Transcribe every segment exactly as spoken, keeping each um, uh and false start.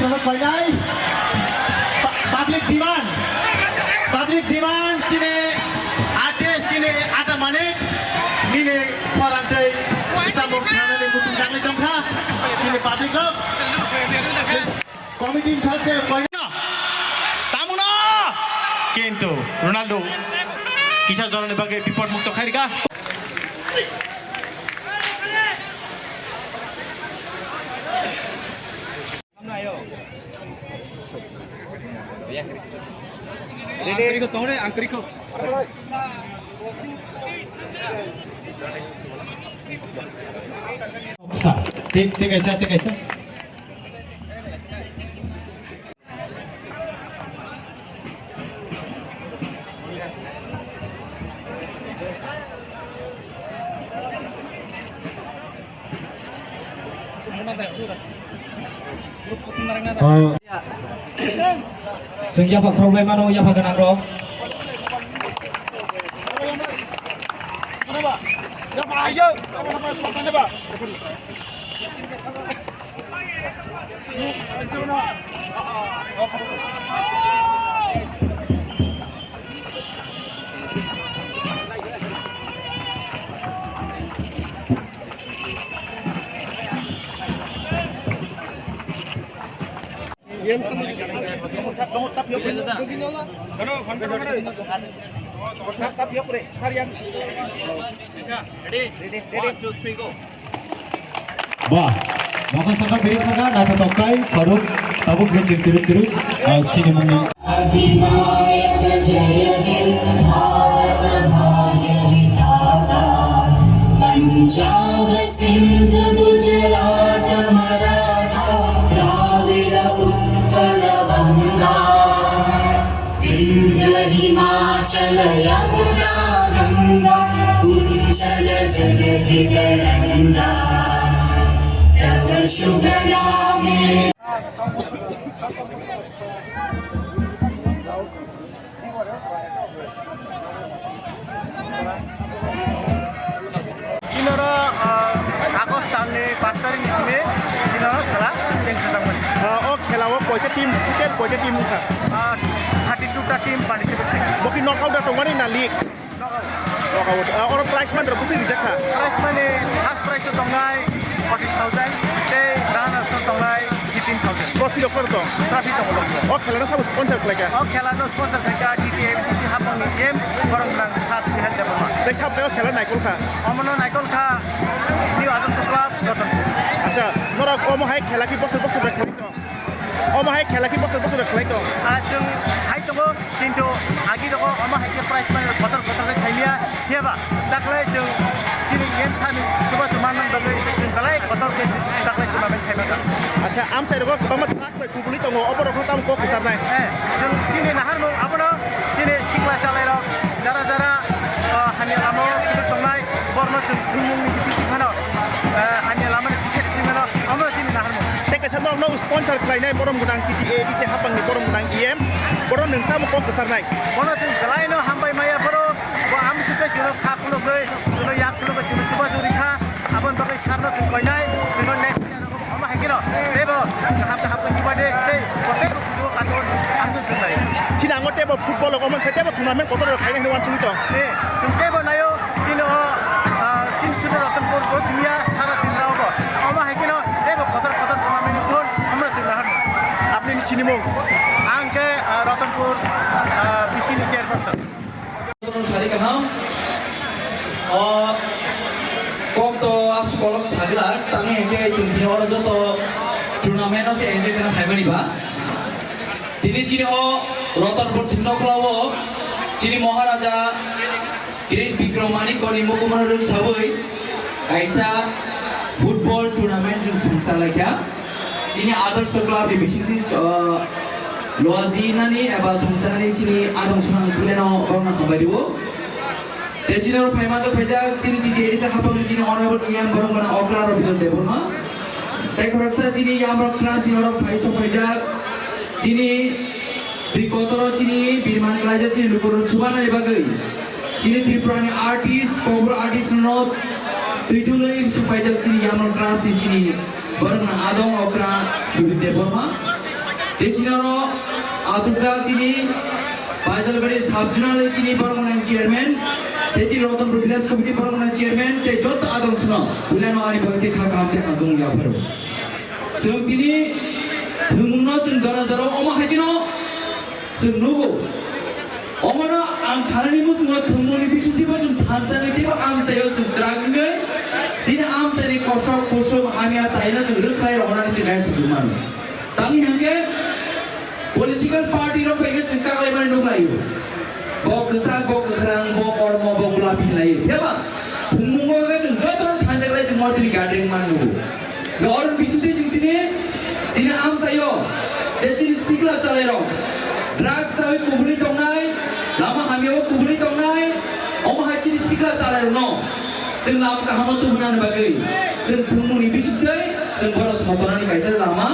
Koinai, pu-, public demand, public demand chini address chini ata manik nini khorang tei samung thanani muchung jagli tongkha chini public rok. Committee thakte koinai. Tamuno kintu Ronaldo kisa jorani bagwi bipod mukto khairika. Sa, tik, tik aisa, tik aisa. Chwng yapha khoroknai mano, yapha gwnang rok. Ba, mokol saka beri saka, naithotok khe, khorok, tabuk khe chwng twrwk twrwk, ah, sinimungni. अधिनायक जय हे भारत भाग्य विधाता, पंजाब सिंध गुजरात मराठा द्राविड़ उत्कल बंगा, विंध्य हिमाचल यमुना गंगा उच्छल जलधि तरंगा, तव शुभ नामे। Chini oro, ah, August talni pash tarikni simi chini oro khela tengsa tangmani. Ah, o khela o koita team, total koita team wngkha? Ah, thirty two ta team participate khaikha. Bo khe knockout da tongmani na league? Knockout. Knockout. Ah, oro prize money rok bwswk rijak kha? Prize money, first prize o tongnai forty thousand, tei runners o tongnai fifteen thousand. Trophy rok kor tong? Trophy tongo. O khela no sabo sponsor khlaikha? O khela no sponsor khlaikha D T A B T C Hapang ni E M, borok nang Sat Bihar Debbarma. Tei sabo o khela naikol kha? Omono naikol kha New Adarsh Club, Ratanpur. Acha, norok omo hai khela ki bosor bosor bai khlai tong? Omo hai khela ki bosor bosor bai khlai tong? Ah, chwng hai tongo. Kintu agi rogo omo hai khe prize money kotor kotor khe khaimya, phiya ba taklai chwng chini E M sani chubachu manna bagwi chwng belai kotor khe taklai tournament khaima tongo. Acha, amchai rogo kwbangma drugs bai kubulwi tongo, obo rokno tamo kok kwcharnai? Eh, chwng chini naharmung abono chini sikla chalairok jara jara, ah, hamya lama o kiphil tongnai, borno chwng thwngmungni bisingtwi phano, eh, hamya lamani bisingtwi phano omo chini naharmung. Tei kaisa norokno sponsor khlainai borom gwnang T T A D C hapangni borom gwnang E M, bono nwng tamo kok kwcharnai? Bono chwng belaino hambai maya, borok bo amsukhe chwngno kha khulugwi, chwngno yak khulugwi, chwngno chubachu rikha, aboni bagwi sarno chwng koinai, chwngno next year omo hai kheno teibo kaham kaham khe chubadi tei bo teibo bujibo katon ang chwng nai. Chini ango teibo football rok omo khe teibo tournament kotor rok khaina hinwi uansugwi tong. Eh, chwng teibo naio. Chini o, ah, chini suri Ratanpur o chini ya sara Tripura o bo. Omo hai kheno teibo kotor kotor tournament wngthun, omo chwng nahar. Apni ni sinimung? Ang khe, ah, Ratanpur, ah, B C ni chairperson. Sari kaham. O kok to asuk kolok sagla, tangi hingke chwng tini oro joto tournament o se enjoy khana phaimani ba. Tini chini o Ratanpur thwngno khlao chini Maharaja Kirit Bikram Manikya ni mukumungrok sawi kaisa football tournament chwng sumsa laikha. Chini Adarsh Club ni bisingtwi, uh, loaji nani eba sumsa nani chini adong sunang kuleno borokno hambai rwo. Tei chini oro phaima jok phaijak chini T T A D C hapang chini honorable E M borok gana okra Robindra Debbarma. Tei khoroksa chini Yamrok Trans ni oro phai sok phaijak chini Twi kotoro chini birman klaijak chini lukurok chubanani bagwi chini Tripura ni artist, Kokborok artist no twi tului supaijak chini Yamrok Trans ni chini borokno adong okra Sudip Debbarma. Tei chini oro achukjak chini Baijalbari sub zonal chini borok gwnang chairman, tei chini Ratanpur village committee borok gwnang chairman, tei joto adong suno puilano ani bagwi tei kha kaham tei hamjak yapharo. Chwng tini thwngmungno chwng jora jora omo hai kheno chwng nugo. Omono ang sanani muchungo thwngmungni bisingtwibo chwng thansa wngwi teibo amchaio chwng twrak wngwi chini amchaini kosok kusum hamya chaino chwng rwkhlai rohornani chwng hai suchuk mano. Tangwi hwnkhe political party rok bai khe chwng kaklaimani nukhlaio. Bo kwchak, bo kwkhrang, bo kormo, bo gulapi hinlaio. Phiyaba thwngmungo khe chwng jotono thansa khlai chwng mortini gathering man nugo. Ga oro bisingtwi chwng tini chini amchaio je chini sikla chalairok drugs chawi kubuli tongnai, lama hamyao kubuli tongnai, omo hai chini sikla chalairokno chwng lama kahamo tubunani bagwi chwng thwngmungni bisingtwi chwng bono sotonani kaisa lama.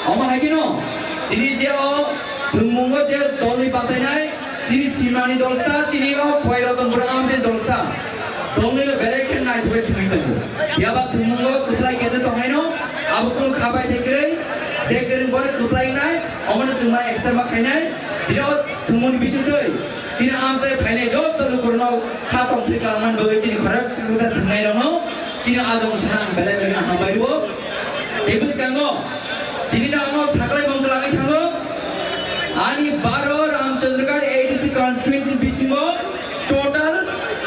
Omo hai kheno tini je o thwngmungo je dolni batainai, chini simani dolsa, chini o Khwai Ratanpur amchaini dolsa. Dolnino belai khe naithokgwi thwngwi tongo. Phiyaba thwngmungo kwplai khe je tongnaino, abo kunu kha bai thai kwrwi, je kwrwng bono kwplai wngnai, omono chwng ma accept ma khainai. Tini o thwngmungni bisingtwi chini amchai phainai joto lukurokno kha tongthwi khlangmani bagwi chini khorok swkang thwngnairokno chini adong sana ang belai belai hambai rwo. Tei bwskango tini no ano saklai mung kwlangwi thango. Ani baro Ramchandragarh A D C constituency bisingo total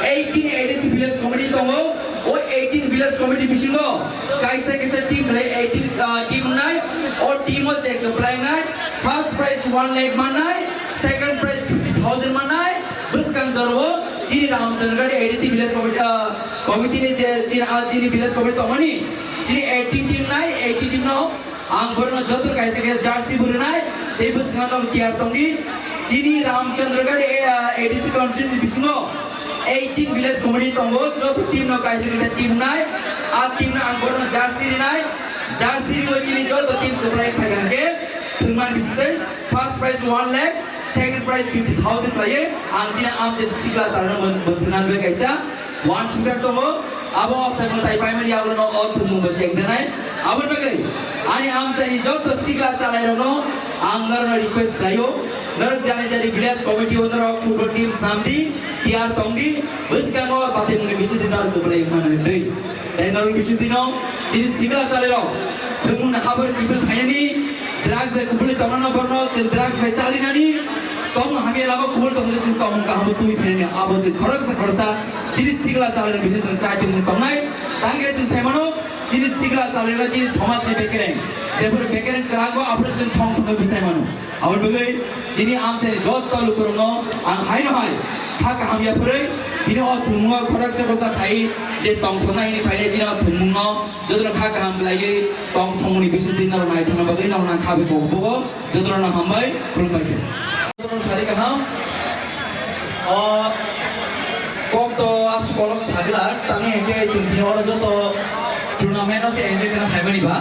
eighteen A D C village committee tongo. O eighteen village committee bisingo kaisa kaisa team le eighteen, ah, team wngnai. O team o je kwplai wngnai, first prize one lakh mannai, second prize fifty thousand mannai. Bwskang jorao chini Ramchandragarh A D C village committee, ah, committee ni je chini, ah, chini village committee tongmani, chini eighteen team nai, eighteen team no ang borokno joto kaisa khe jersey bo rwnai, tei bwskango tiyar tongdi. Chini Ramchandragarh, eh, A D C constituency bisingo eighteen village committee tongo, joto team no kaisa kaisa team nai, a team no ang borokno jersey rwnai, jersey rwi chini joto team kwplai phai kha khe thwngmani bisingtwi first prize one lakh, second prize fifty thousand khlaiwi ang chini amchaini sikla chalairokno mwthangna bagwi kaisa wansukjak tongo. Abo o sai mwtai paimani yagulono o thwngmung bo chengjaknai. Aboni bagwi ani amchaini joto sikla chalairokno ang norokno request khlaio, norok jani jani village committee o norok football team samdi, tiyar tongdi, bwskango patimungni bisingtwi norok kwplai wngmani hwnwi. Tei norok bisingtwino chini sikla chalairok thwngmungni habor kiphil phainani, drugs bai kubuli tongnano borno chwng drugs bai chalinani, tongmung hamya lama kubul tongmani chwng tongmung kaham twi phainani abo chwng khoroksa khoroksa chini sikla chalairok bisingtwi chai tongmung tongnai. Tangkhe chwng saimano chini sikla chalairok chini somajni bekereng, jephuru bekereng kwrangbo aphuru chwng thong thongwi bwsai mano. Aboni bagwi chini amchaini joto lukurokno ang haino hai kha kaham yaphurwi tini o thwngmungo khoroksa khoroksa phai je tongthoknai hwnwi phainai chini o thwngmungno jotono kha kaham khlaiwi tongthokmani bisingtwi norok naithokna bagwi norokno ang kha bai kok bogo jotono hambai khulumbai khe. Jotono sari kaham. O kok to aswk kolok sagwlak tangwi hwnkhe chwng tini oro joto tournament o se enjoy khna phaimani ba.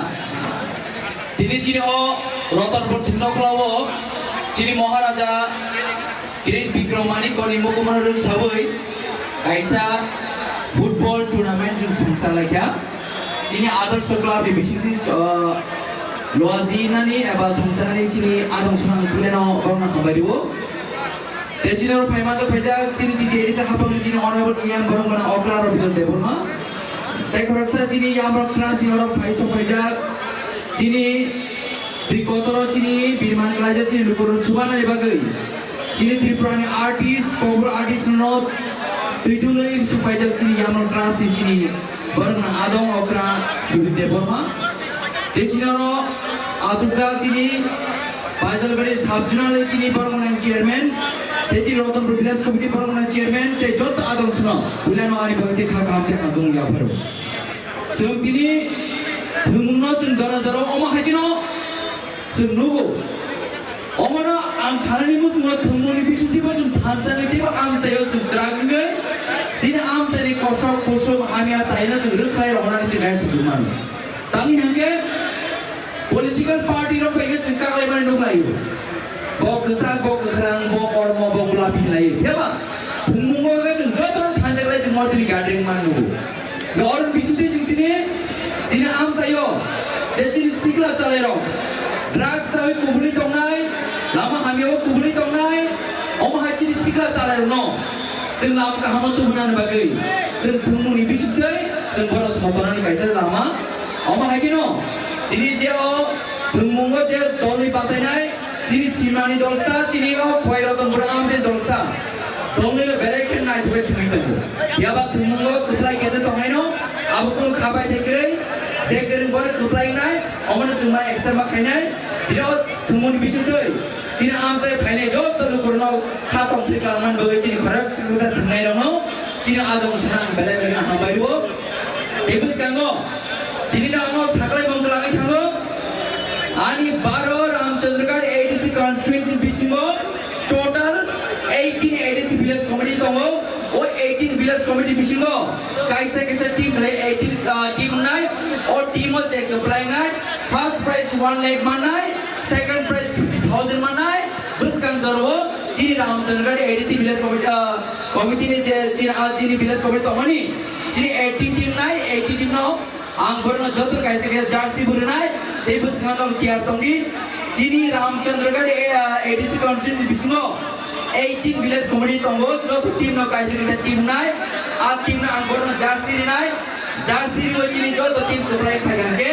Tini chini o Ratanpur Thimnokhla o chini Maharaja Kirit Bikram Manikya ni mukumono rwng sawi kaisa football tournament chwng songcha laikha. Chini Adarsh Club ni bisingtwi, uh, loaji nani eba songcha nani chini adong sunang kuleno borokno hambai rwo. Tei chini oro phaima jok phaijak chini T T A D C hapang chini honorable E M borok gana okra Robindra Debbarma. Tei khoroksa chini Yamrok Trans ni oro phai sok phaijak chini twi kotoro chini birman klaijak chini lukurok chubanani bagwi chini Tripura ni artist, cover artist no twi tulwi sok phaijak chini Yamrok Trans ni chini borok no adong okra Sudip Debbarma. Tei chini oro achukjak chini Baijalbari sub zonal chini borok gwnang chairman, tei chini Ratanpur village committee borok gwnang chairman, tei joto adong suno puilano ani bagwi tei kha kaham tei hamjak yapharo. Chwng tini thwngmungno chwng jora jora omo hai kheno chwng nugo. Omono ang sanani muchungo thwngmungni bisingtwibo chwng thansa wngwi teibo amchaio chwng twrak wngwi chini amchaini kosok kusum hamya chaino chwng rwkhlai rohornani chwng hai suchuk mano. Tangwi hwnkhe political party rok bai khe chwng kaklaimani nukhlaio. Bo kwchak, bo kwkhrang, bo kormo, bo gulapi hinlaio. Phiyaba thwngmungo khe chwng jotono thansa khlai chwng mortini gathering man nugo. Ga oro bisingtwi chwng tini chini amchaio je chini sikla chalairok Drugs bai kubuli tongnai, lama hamya o kubuli tongnai, omo hai chini sikla chalairokno chwng lama kahamo tubunani bagwi chwng thwngmungni bisingtwi chwng bohrok sotonani kaisa lama. Omo hai kheno tini je o thwngmungo je dolni batainai, chini simani dolsa, chini o Khwai Ratan Bwrwi Amchaini dolsa, dolnino belai khe naithokbai thwngwi tongo. Phiya ba thwngmungo kwplai khe je tongnaino, abo kunu kha bai thai kwrwi, je kwrwng bono kwplai wngnai, omono chwng ma accept ma khainai. Tini o thwngmungni bisingtwi chini amchai phainai joto lukurokno kha tongthwi khlangmani bagwi chini khorok swkang thwngnairokno chini adong sana ang belai belai no hambai rwo. Tei bwskango tini no ang o saklai mung kwlangwi thango. Ani baro Ramchandraghat A D C constituency bisingo total eighteen A D C village committee tongo. O eighteen village committee bisingo kaisa kaisa team belai eighteen, ah, team wngnai. O team o je kwplai wngnai, first prize one lakh mannai, second prize fifty thousand mannai. Bwskang jorao chini Ramchandraghat A D C village committee, ah, committee ni je chini, ah, chini village committee tongmani, chini eighteen team nai, eighteen team no ang borokno jotono kaisa kaisa jersey bo rwnai, tei bwskango tiyar tongdi. Chini Ramchandraghat A-, A D C constituency bisingo eighteen village committee tongo, joto team no kaisa kaisa team nai, a team no ang borokno jersey rwnai, jersey rwwi chini joto team kwplai phai kha khe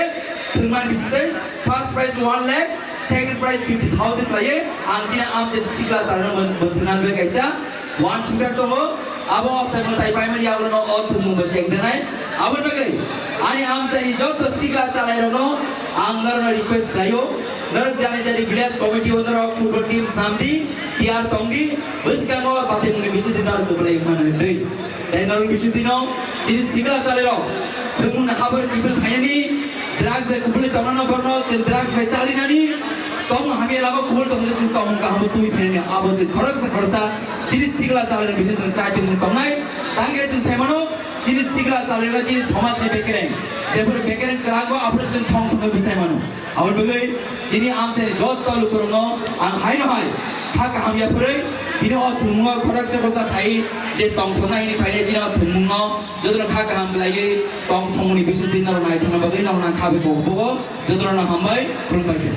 thwngmani bisingtwi first prize one lakh, second prize fifty thousand khlaiwi ang chini amchai sikla chalairokno mon-, monthunani bagwi kaisa wansukjak tongo. Abo o sai mwtai paimani yagulono o thwngmung bo chengjaknai. Aboni bagwi ani amchaini joto sikla chalairokno ang norokno request khlaio, norok jani jani village committee o norok football team samdi, tiyar tongdi, bwskango patimungni bisingtwi norok kwplai wngmano hwnwi. Tei norok bisingtwino chini sikla chalairok thwngmungni habar kiphil phainani, drugs bai kubuli tongnano borno chwng drugs bai chalinani, tongmung hamya lama kubuli tongmani chwng tongmung kaham twi phainani abo chwng khoroksa khoroksa chini sikla chalairok bisingtwi chaitimung tongnai. Tangkhe chwng saimano chini sikla chalairok chini somajni bekereng, jephuru bekereng kwrangbo aphuru chwng thong thongwi bwsai mano. Aboni bagwi chini amchaini joto lukurokno ang haino hai kha kaham yaphurwi tini o thwngmungo khoroksa khoroksa phai je tongthoknai hwnwi phainai chini o thwngmungno jotono kha kaham khlaiwi tongthokmungni bisingtwi norok naithokna bagwi norok nang kha bai kok bogo jotono hambai khulumbai khe.